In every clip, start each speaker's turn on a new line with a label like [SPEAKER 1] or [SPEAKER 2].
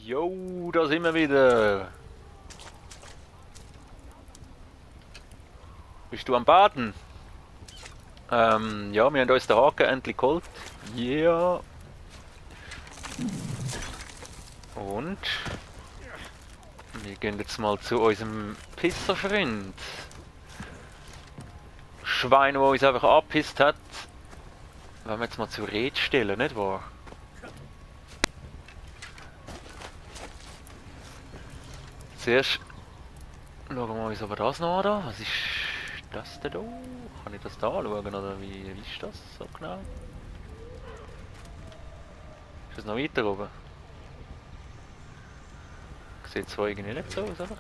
[SPEAKER 1] Jo, da sind wir wieder. Bist du am Baden? Ja, wir haben uns den Haken endlich geholt. Yeah. Und wir gehen jetzt mal zu unserem Pisserfreund. Schwein, der uns einfach angepisst hat. Wollen wir jetzt mal zur Rede stellen, nicht wahr? Zuerst schauen wir uns aber das noch an. Was ist das denn da? Kann ich das da anschauen oder wie ist das so genau? Ist das noch weiter oben? Sieht zwar irgendwie nicht so aus, oder?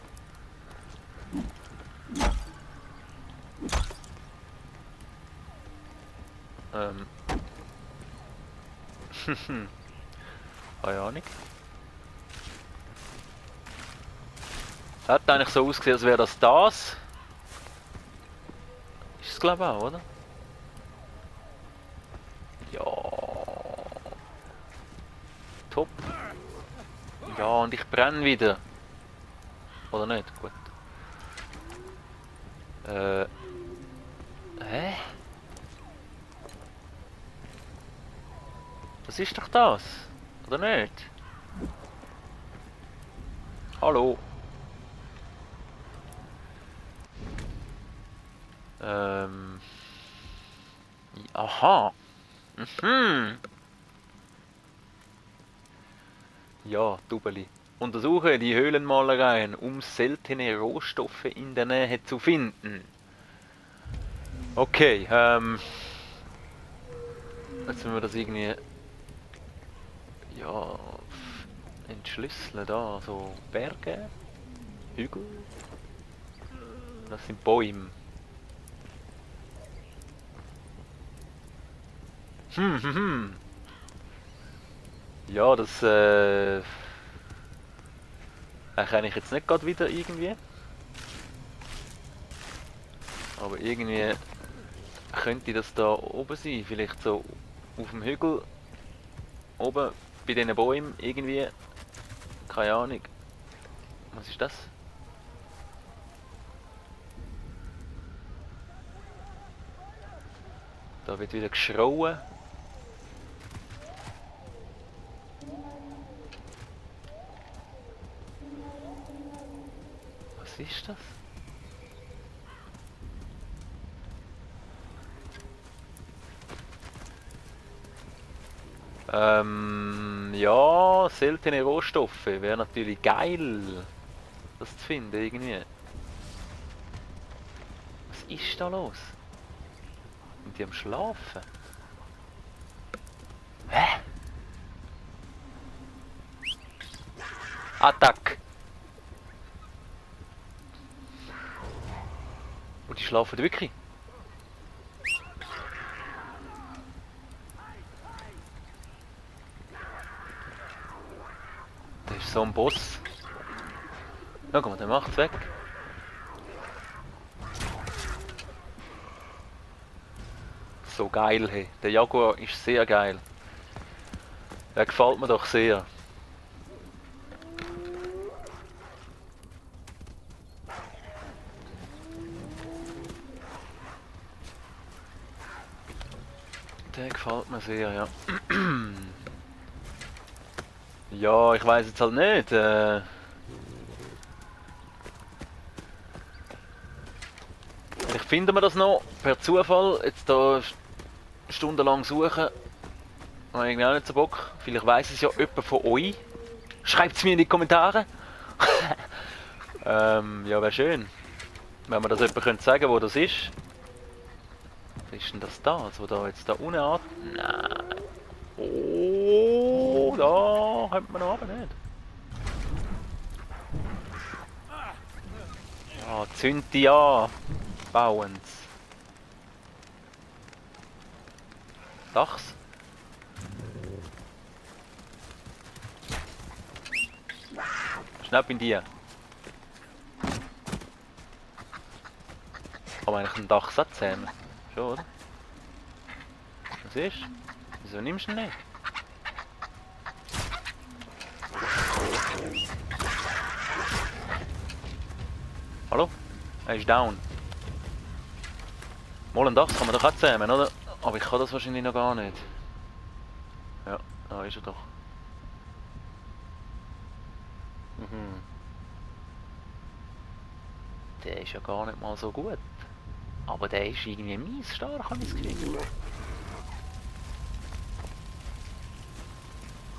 [SPEAKER 1] Keine Ahnung. Hat eigentlich so ausgesehen, als wäre das das. Ist es glaube ich auch, oder? Ja. Top. Ja, und ich brenne wieder. Oder nicht? Gut. Hä? Das ist doch das. Oder nicht? Hallo. Aha. Mhm. Ja, Dubeli. Untersuche die Höhlenmalereien, um seltene Rohstoffe in der Nähe zu finden. Okay, jetzt müssen wir das irgendwie... Ja... entschlüsseln da, so Berge, Hügel. Das sind Bäume. Ja, das erkenne ich jetzt nicht gerade wieder irgendwie. Aber irgendwie könnte das da oben sein. Vielleicht so auf dem Hügel. Oben bei diesen Bäumen irgendwie. Keine Ahnung. Was ist das? Da wird wieder geschrauen. Was ist das? Ja, seltene Rohstoffe. Wäre natürlich geil, das zu finden irgendwie. Was ist da los? Sind die am Schlafen? Hä? Attack! Und die schlafen wirklich? Das ist so ein Boss. Ja, guck mal, der macht's weg. So geil, hey. Der Jaguar ist sehr geil. Der gefällt mir doch sehr. Der gefällt mir sehr, ja. Ja, ich weiß jetzt halt nicht. Vielleicht finden wir das noch per Zufall. Jetzt da stundenlang suchen. Habe ich auch nicht so Bock. Vielleicht weiss es ja jemand von euch. Schreibt es mir in die Kommentare. Ja, wäre schön. Wenn wir das jemand könnte sagen, wo das ist. Was ist denn das da? Also da jetzt da unten an? Nein. Oh, da kommt man aber nicht. Ja, zünd die an. Bauen's. Dachs. Schnapp in dir. Kann man eigentlich einen Dachs zähmen? Schon, oder? Was ist? Wieso nimmst du ihn nicht? Er ist down. Mal das kann man doch auch zähmen, oder? Aber ich kann das wahrscheinlich noch gar nicht. Ja, da ist er doch. Mhm. Der ist ja gar nicht mal so gut. Aber der ist irgendwie mies stark, habe ich das Gefühl.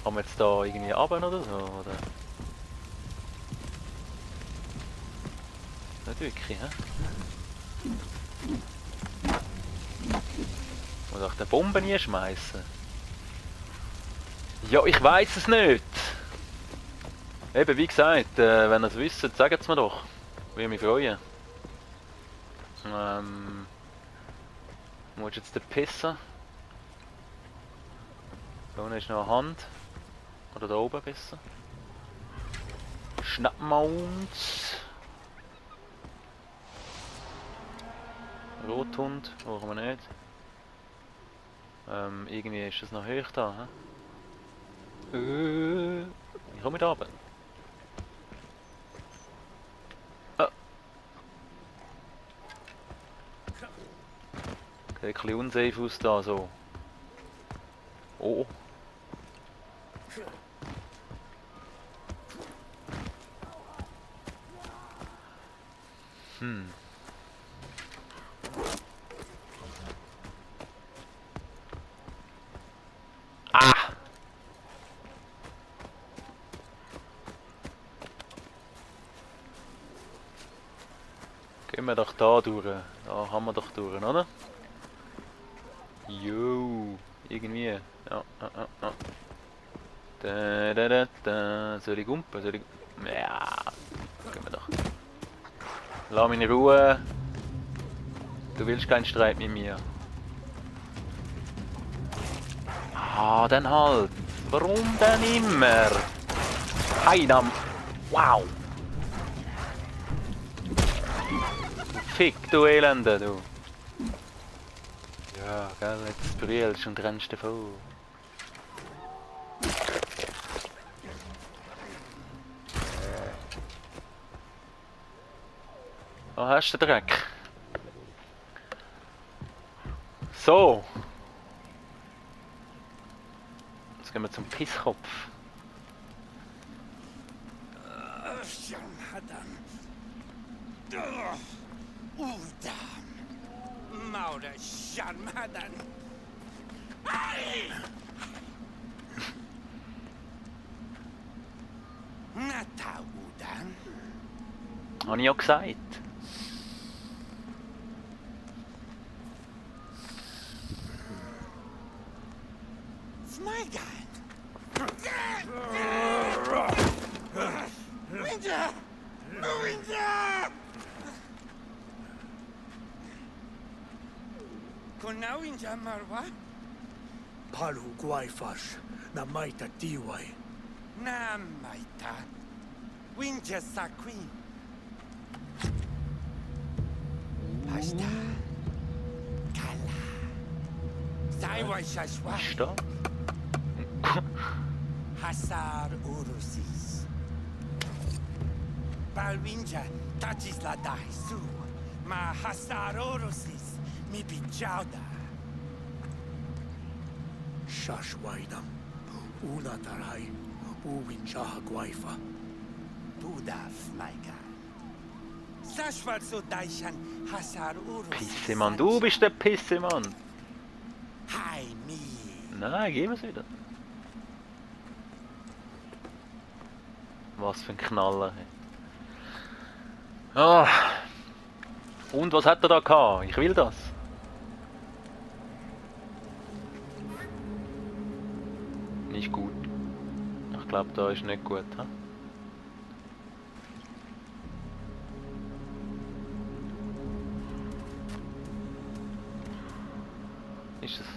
[SPEAKER 1] Kann man jetzt da irgendwie runter oder so? Oder? Nicht wirklich, hä? Muss auch die Bomben nie schmeißen. Ja, ich weiß es nicht. Eben, wie gesagt, wenn ihr es wisst, sagt es mir doch. Würde mich freuen. Wo ist jetzt der Pisser? Da unten ist noch eine Hand. Oder da oben besser. Schnappen wir uns. Rothund, brauchen wir nicht. Irgendwie ist es noch hoch da. Ich komme da runter. Ah. Sieht ein bisschen unsafe aus da so. Oh. Ah! Gehen wir doch da durch. Da haben wir doch durch, oder? Jo, irgendwie. Ja, ja, ja, ja. Da. Soll ich gumpen? Soll ich... Ja, gehen wir doch. Lass mich in Ruhe. Du willst keinen Streit mit mir. Ah, dann halt. Warum denn immer? Heidam. Wow. Fick, du Elende, du. Ja, gell, jetzt brüllst und rennst davon. Oh, hast du den Dreck? So. Jetzt gehen wir zum Pisskopf. Habe ich ja gesagt.
[SPEAKER 2] Palu Guayfash, Namaita Tiwai.
[SPEAKER 3] Namaita. Winja Saquin. Pasta. Kala. Saiwa Shashwa.
[SPEAKER 1] Stopp.
[SPEAKER 3] Hasar Urusis. Balwinja Tajisla Daisu. Ma Hasar Urusis. Mi Bichauda.
[SPEAKER 2] Shashwaidam, Una Tarai, Uwinchaha Guayfa.
[SPEAKER 3] Budaf, my God. Sashwal so Daishan Hasar Urusis.
[SPEAKER 1] Pissemann, du bist der Pissemann.
[SPEAKER 3] Hi, mi.
[SPEAKER 1] Nein, gib es wieder. Was für ein Knaller. Ah. Und was hat er da gehabt? Ich will das. Nicht gut. Ich glaube, da ist nicht gut. He? Ist es?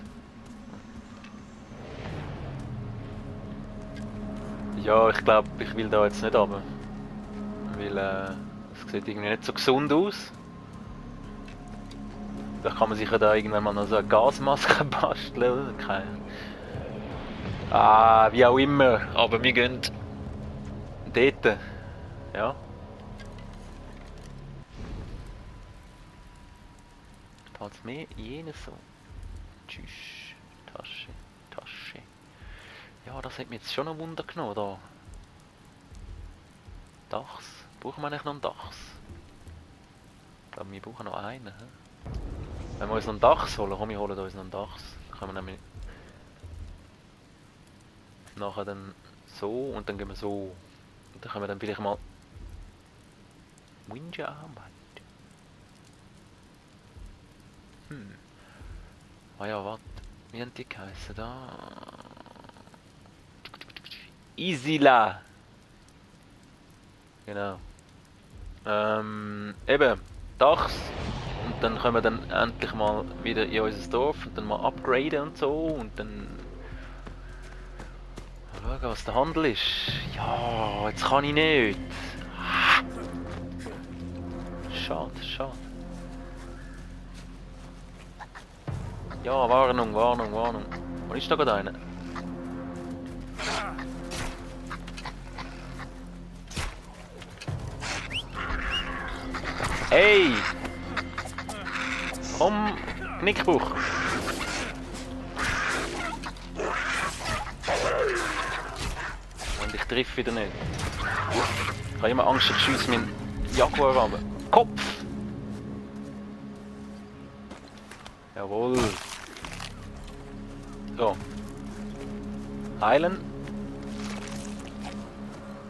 [SPEAKER 1] Ja, ich glaube, ich will da jetzt nicht runter. Weil es sieht irgendwie nicht so gesund aus. Da kann man sich ja da irgendwann mal noch so eine Gasmaske basteln, oder? Keine. Ah, wie auch immer. Aber wir gehen dort. Ja. Geht's mir jenes so? Tschüss. Tasche. Ja, das hat mich jetzt schon ein Wunder genommen da. Dachs. Brauchen wir eigentlich noch einen Dachs? Ich glaube, wir brauchen noch einen. He? Wenn wir uns noch einen Dachs holen, komm, wir holen uns noch einen Dachs. Dann können wir nämlich nachher dann so und dann gehen wir so. Und dann können wir dann vielleicht mal Ninja-Arbeit. Ah ja, warte. Wie haben die geheißen da? Isila! Genau. Eben, Dachs. Und dann können wir dann endlich mal wieder in unser Dorf und dann mal upgraden und so und dann mal schauen, was der Handel ist. Ja, jetzt kann ich nicht. Schade. Ja, Warnung. Wo ist da gerade einer? Hey! Komm, Knickbruch! Und ich treffe wieder nicht. Ich habe immer Angst, ich schiesse meinen Jaguar runter. Kopf! Jawohl! So. Heilen.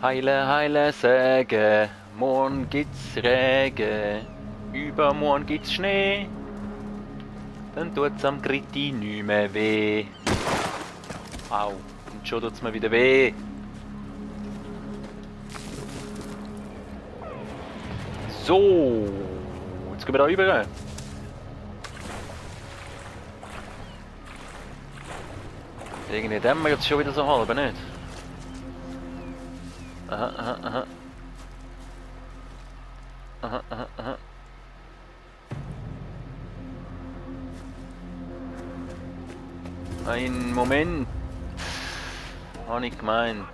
[SPEAKER 1] Heile, Säge. Morgen gibt's Regen. Übermorgen gibt's Schnee. Dann tut's am Gritti nicht mehr weh. Au. Und schon tut's mir wieder weh. So. Jetzt gehen wir da rüber. Irgendwie dämmert jetzt schon wieder so halb, nicht? Aha. Ein Moment. Habe ich gemeint.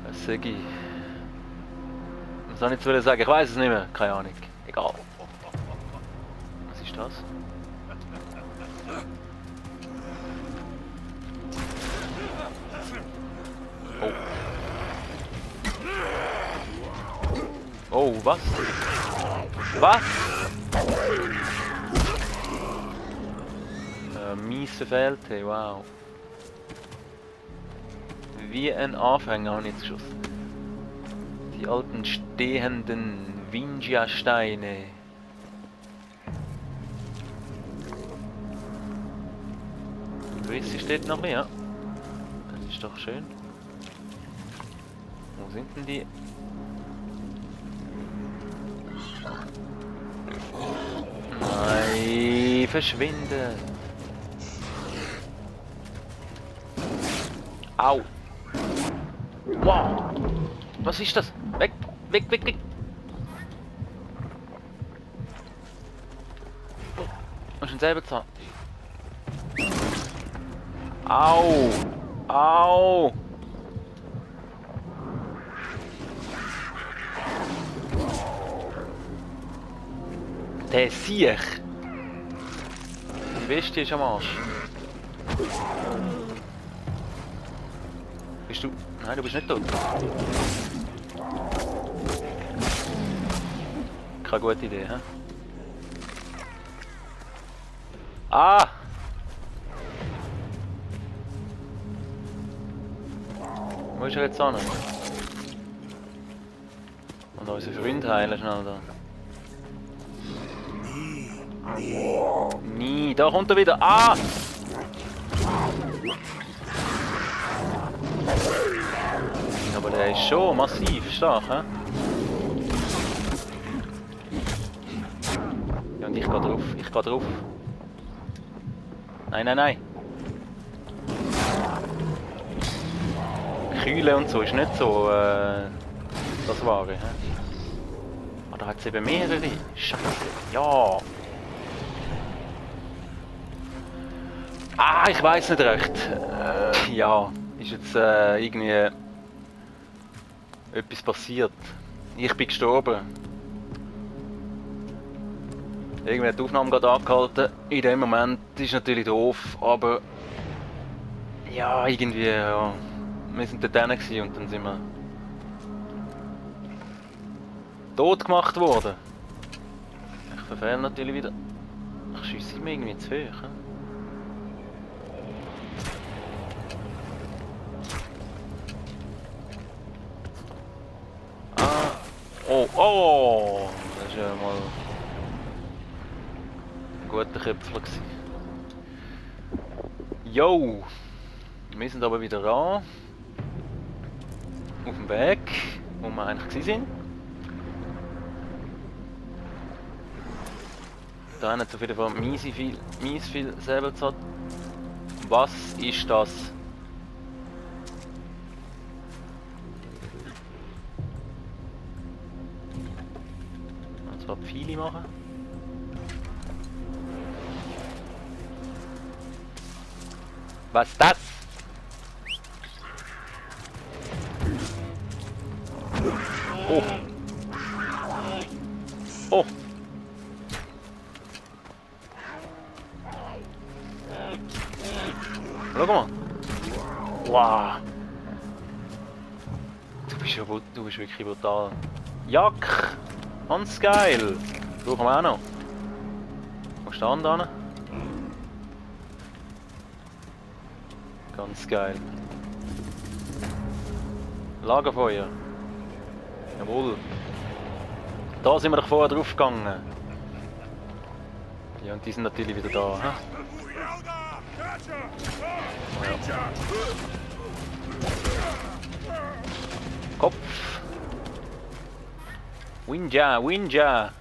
[SPEAKER 1] Was sag ich? Was soll ich jetzt sagen? Ich weiß es nicht mehr. Keine Ahnung. Egal. Was ist das? Oh, was? Was? Mies verfehlt, hey, wow. Wie ein Anfänger habe ich jetzt geschossen. Die alten stehenden Vinja-Steine. Grüße steht noch mehr. Das ist doch schön. Wo sind denn die? Nein, verschwinde! Au! Wow! Was ist das? Weg! Oh, und schon selber Zahn. Au! Der Siech! Die Bestie ist am Arsch. Bist du... Nein, du bist nicht tot. Keine gute Idee, hä? Ah! Wo ist er jetzt hin? Und unsere Freunde heilen schnell da. Nie, da kommt er wieder. Ah! Aber der ist schon massiv stark, hä? Ja, und ich geh drauf. Nein. Kühle und so ist nicht so das Wahre, hä? Ah, da hat es eben mehrere. Scheiße. Ja. Ah, ich weiß nicht recht. Ja, ist jetzt irgendwie etwas passiert. Ich bin gestorben. Irgendwie hat die Aufnahme gerade angehalten. In dem Moment ist natürlich doof, aber ja, irgendwie, ja. Wir sind dort hinten gewesen und dann sind wir tot gemacht worden. Ich verfehle natürlich wieder. Ich schiesse mir irgendwie zu hoch. He? Ah. Oh, oh! Das ist ja mal ein guter Köpfler gewesen. Yo! Wir sind aber wieder da. Auf dem Weg, wo wir eigentlich waren. Da haben auf jeden Fall mies viel Säbelzahn. Was ist das? Und zwar Pfeile machen. Was ist das? Oh. Oh. Schau mal. Wow. Du bist wirklich brutal. Jack! Ganz geil! Brauchen wir auch noch. Wo ist der andere? Ganz geil. Lagerfeuer. Jawohl. Da sind wir doch vorher drauf gegangen. Ja, und die sind natürlich wieder da. Hä? Ja. Kopf. Winja, Winja.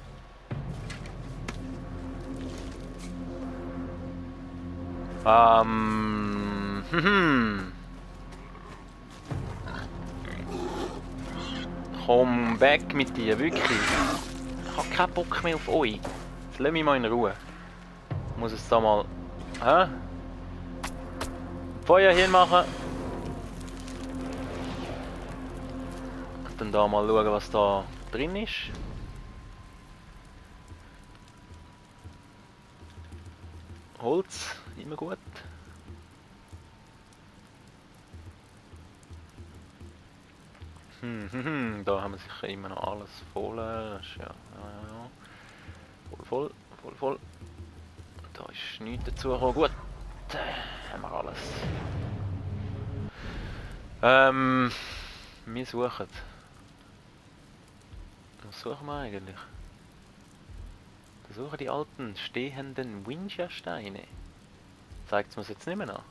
[SPEAKER 1] Komm weg mit dir, wirklich. Ich hab keinen Bock mehr auf euch. Jetzt lass mich mal in Ruhe. Ich muss jetzt da mal... Hä? Feuer hinmachen. Und dann da mal schauen, was da drin ist. Holz, immer gut. Da haben wir sicher immer noch alles voll. Ja. Voll. Da ist nichts dazu gekommen. Gut, haben wir alles. Wir suchen. Was suchen wir eigentlich? Wir suchen die alten stehenden Winja-Steine. Zeigt es mir jetzt nicht mehr an?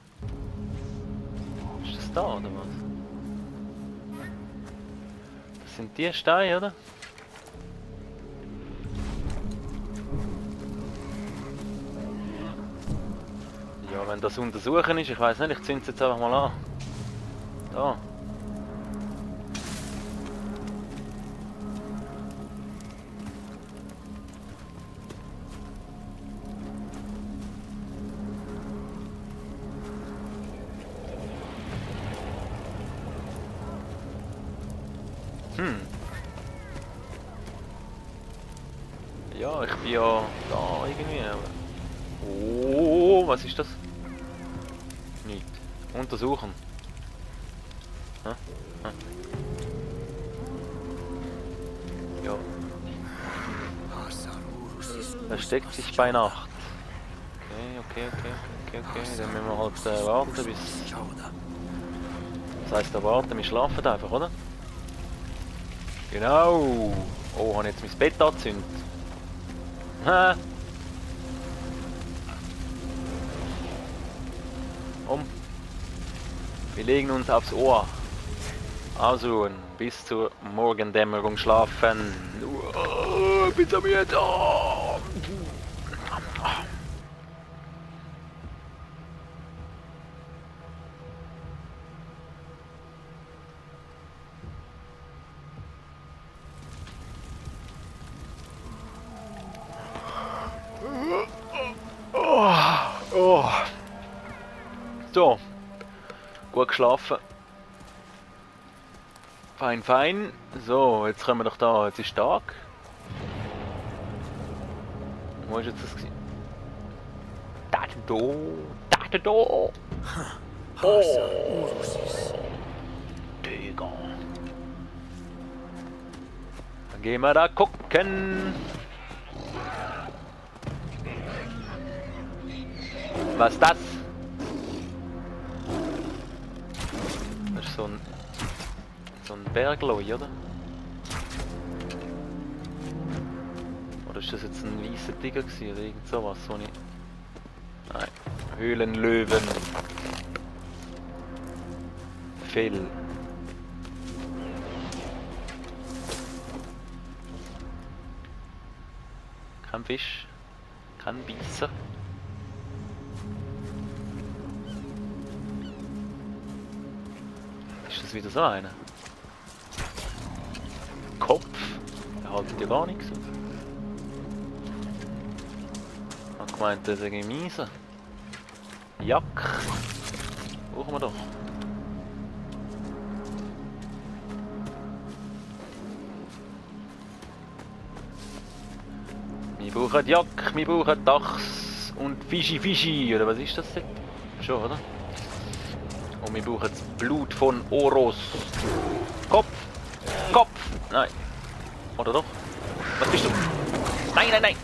[SPEAKER 1] Ist das da oder was? Das sind die Steine, oder? Ja, wenn das untersuchen ist, ich weiß nicht, ich zünd's jetzt einfach mal an. Da. Ja, ich bin ja da irgendwie, aber... Oh, was ist das? Nicht. Untersuchen. Hä? Hä? Ja. Versteckt sich bei Nacht. Okay. Dann müssen wir halt warten bis... Das heisst, da warten, wir schlafen einfach, oder? Genau! Oh, habe ich jetzt mein Bett angezündet? Hä? Wir legen uns aufs Ohr. Ausruhen. Bis zur Morgendämmerung schlafen. Bitte mir da! So, gut geschlafen. Fein. So, jetzt können wir doch da. Jetzt ist Tag. Wo ist jetzt das gewesen? Da, da. Oh!
[SPEAKER 2] Hasa Urusis.
[SPEAKER 1] Digga. Dann gehen wir da gucken. Was ist das? Das ist so ein Bergloi, oder? Oder ist das jetzt ein weißer Tiger gewesen, oder irgend sowas, so nicht? Nein. Höhlenlöwen. Fell. Kein Fisch. Kein Beißer. Ist das wieder so einer? Kopf? Der haltet ja gar nichts. Ich hab gemeint, das ist ein Mieser. Jack. Brauchen wir doch. Wir brauchen Jack, wir brauchen Dachs und Fischi, oder was ist das denn? Schon, oder? Und wir brauchen das Blut von Oros. Kopf! Kopf! Nein. Oder doch? Was bist du? Nein, nein, nein!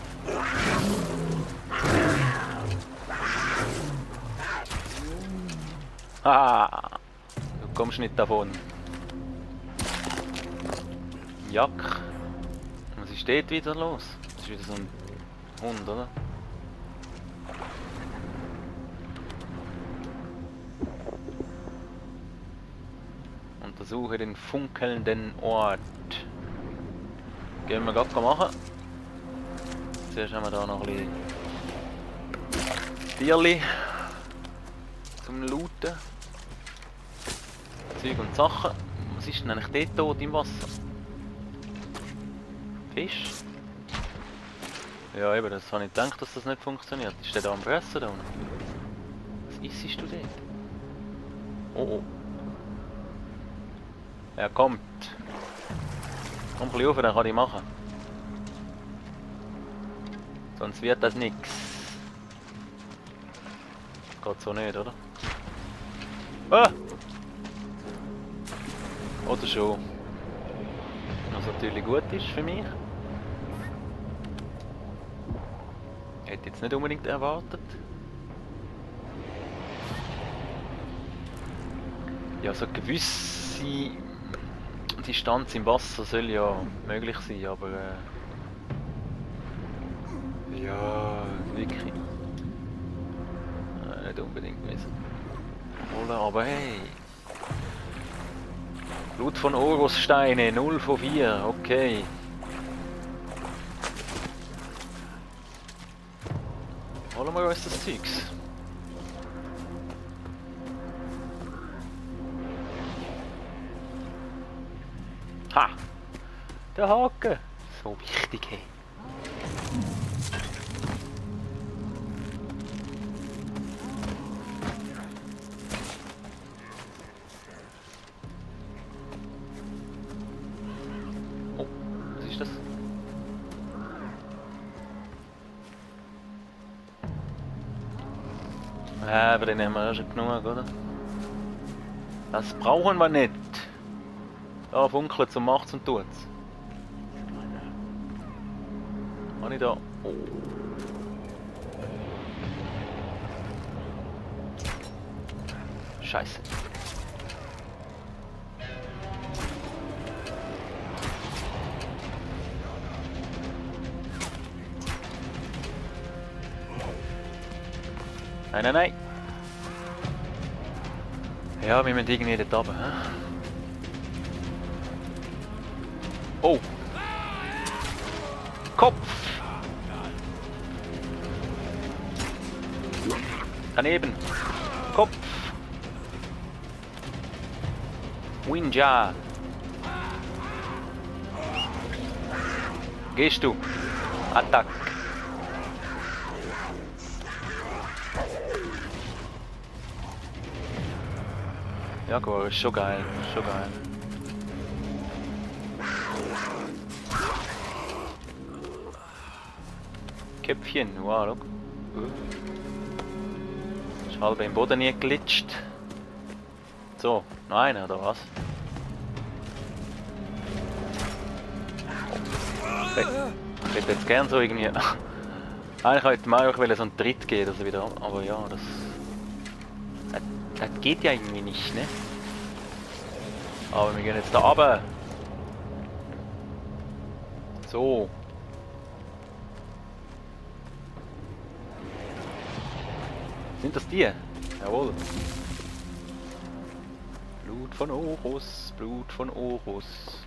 [SPEAKER 1] Ah! Du kommst nicht davon. Jack. Was ist dort wieder los? Das ist wieder so ein Hund, oder? Untersuche den funkelnden Ort. Gehen wir gerade machen. Zuerst haben wir da noch ein bisschen Tierli zum Looten. Zeug und Sachen. Was ist denn eigentlich dort tot im Wasser? Fisch? Ja, eben, das habe ich gedacht, dass das nicht funktioniert. Ist der da am Fressen da unten? Was isst du dort? Oh oh. Er kommt. Komm ein bisschen rauf, dann kann ich machen. Sonst wird das nix. Geht so nicht, oder? Ah! Oder schon. Was natürlich gut ist für mich. Hätte jetzt nicht unbedingt erwartet. Ja, so eine gewisse Distanz im Wasser soll ja möglich sein, aber ja, wirklich. Nicht unbedingt müssen. Holen, aber hey. Blut von Orossteine, 0 von 4, okay. Holen wir uns das Zeugs. Ha! Der Haken! So wichtig, hey. Oh, was ist das? Aber den haben wir ja schon genug, oder? Das brauchen wir nicht. Da funkelt und macht's und tut's. Habe ich da. Oh. Scheiße. Nein, nein, nein. Ja, wir müssen irgendwie dort runter, hä? Oh! Kopf! Daneben! Kopf! Winja! Gehst du? Attack! Ja, gut, ist schon geil, schon geil. Köpfchen. Wow, schau. Ist halb im Boden nie glitscht. So, noch einer oder was? Ich hätte jetzt gern so irgendwie. Eigentlich wollte Mario auch so einen Tritt geben, dass er wieder. Aber ja, das geht ja irgendwie nicht, ne? Aber wir gehen jetzt da runter. So. Sind das die? Jawohl. Blut von Horus, Blut von Horus.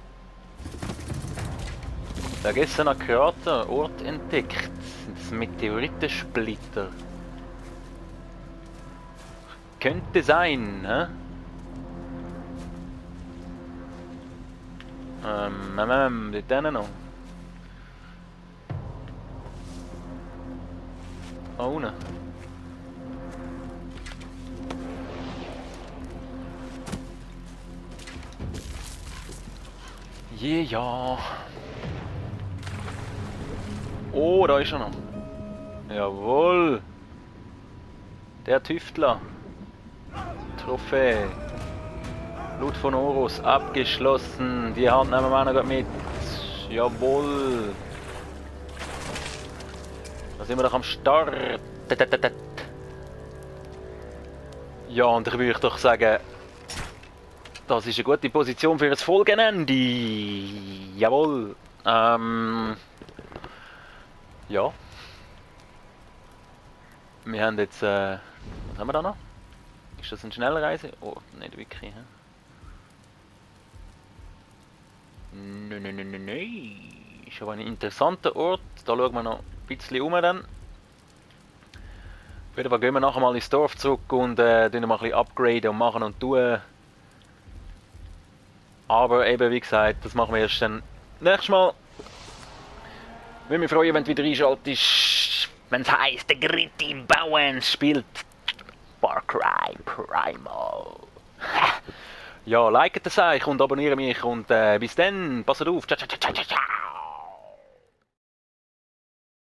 [SPEAKER 1] Vergessener Krater, Ort entdeckt. Sind das Meteoritensplitter? Könnte sein, hä? Dort noch. Da unten. Ja. Oh, da ist er noch. Jawohl. Der Tüftler. Trophäe. Blut von Horus abgeschlossen. Die Hand nehmen wir auch noch mit. Jawohl. Da sind wir doch am Start. Ja, und ich würde doch sagen, das ist eine gute Position für ein Folgenende. Jawohl. Ja. Wir haben jetzt, was haben wir da noch? Ist das eine Schnellreise? Oh, nicht wirklich, hä? Nein. Ist aber ein interessanter Ort. Da schauen wir noch ein bisschen um dann. Auf jeden Fall gehen wir nachher mal ins Dorf zurück und mal ein bisschen upgraden und machen und tun. Aber eben, wie gesagt, das machen wir erst dann nächstes Mal. Würde mich freuen, wenn du wieder einschaltest, wenn es heisst, der Gritti Bauern spielt Far Cry Primal. Ja, liket das euch und abonniert mich und bis dann, passt auf, ciao, ciao, ciao, ciao, ciao.